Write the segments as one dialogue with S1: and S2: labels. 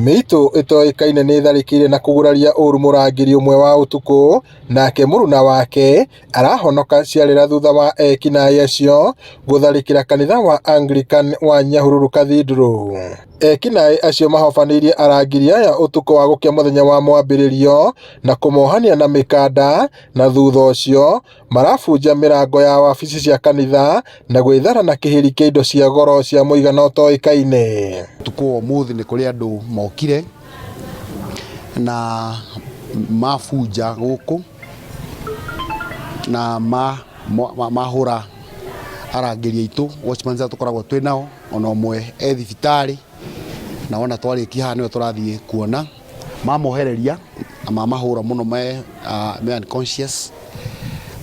S1: Mĩitũ ĩtoĩkaine nĩ ĩtharĩkĩire na kũguraria ũru mũrangĩri ũmwe wa ũtukũ, nake mũruna wake arahonoka ciarĩra thutha wa ekinaĩ acio gũtharĩkĩra kanitha wa Anglican wa Nyahururu Cathedral. Ekinaĩ acio mahobanĩirie arangĩri aya ũtukũ wa gũkĩa mũthenya wa mwambĩrĩrio na kũmohania na mĩkanda, na thutha ũcio marabunja mĩrango ya wabici cia kanitha na gwĩthara na kĩhĩri kĩa indo cia goro cia mũigana ũtoĩkaine.
S2: Ũtukũ wa ũmũthĩ nĩ kũrĩ andũ mokire na mabunja gũkũ na mahũra arangĩri aitũ, watchman arĩa tũkoragwo twĩ nao, ona ũmwe e thibitarĩ, na wona twarĩkia haha nĩwe tũrathiĩ kuona. Mamohereria na mamahũra mũno me unconscious,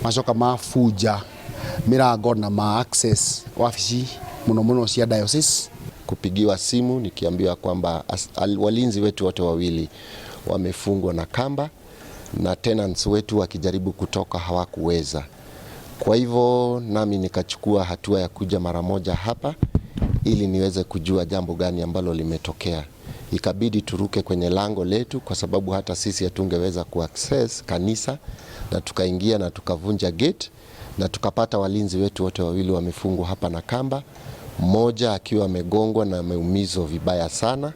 S2: macoka mabunja mĩrango na ma access wabici mũno mũno cia diocese.
S3: Kupigiwa simu nikiambiwa kwamba walinzi wetu wote wawili wamefungwa na kamba na tenants wetu wakijaribu kutoka hawakuweza. Kwa hivyo nami nikachukua hatua ya kuja mara moja hapa ili niweze kujua jambo gani ambalo limetokea. Ikabidi turuke kwenye lango letu kwa sababu hata sisi hatungeweza kuaccess kanisa, na tukaingia na tukavunja gate na tukapata walinzi wetu wote wawili wamefungwa hapa na kamba, mmoja akiwa amegongwa na ameumizwa vibaya sana,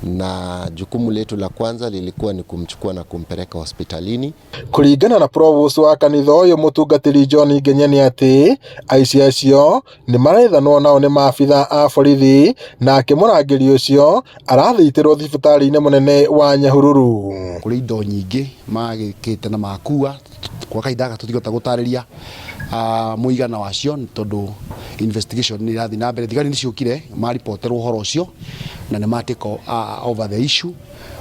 S3: na jukumu letu la kwanza lilikuwa ni kumchukua na kumpeleka hospitalini.
S1: Kũringana na provost wa kanitha ũyũ, mũtungatĩri John Ngenye, nĩ atĩ aici acio nĩ marethanwo nao nĩ maabitha a borithi, nake mũrangĩri ũcio arathitĩrwo thibitarĩ-inĩ mũnene wa Nyahururu.
S2: Kũrĩ indo nyingĩ magĩkĩte na makua kwa kahinda gaka, tũtingĩhota gũtarĩria mũigana wacio nĩ tondũ investigation nĩ irathiĩ na mbere. Thigari nĩ ciũkire maripoterwo ũhoro ũcio na nĩ ma take over the issue,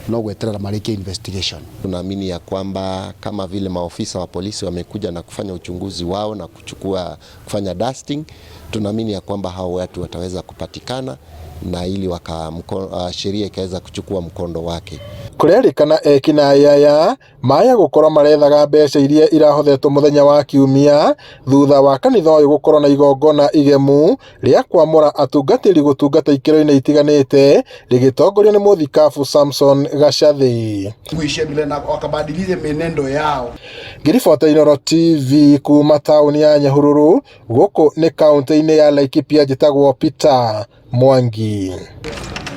S2: no gweterera marĩkie investigation.
S3: Tunaamini ya kwamba kama vile maofisa wa polisi wamekuja na kufanya uchunguzi wao na kuchukua kufanya dusting, tunaamini ya kwamba hao watu wataweza kupatikana na ili sheria ikaweza kuchukua mkondo wake.
S1: Kũrerĩkana ekinaĩ aya maya gũkorwo marethaga mbeca iria irahothetwo mũthenya wa kiumia thutha wa kanitha ũyũ gũkorwo na igongona igemu rĩa kwamũra atungatĩri gũtungata ikĩro-inĩ itiganĩte, rĩgĩtongorio nĩ mũthikabu Samson Gacathi.
S2: Kuishia na wakabadilisha mienendo yao.
S1: Ngĩribota Inooro TV kuma taũni ya Nyahururu, gũkũ nĩ kaũntĩ-inĩ ya Laikipia, njĩtagwo Peter Mwangi.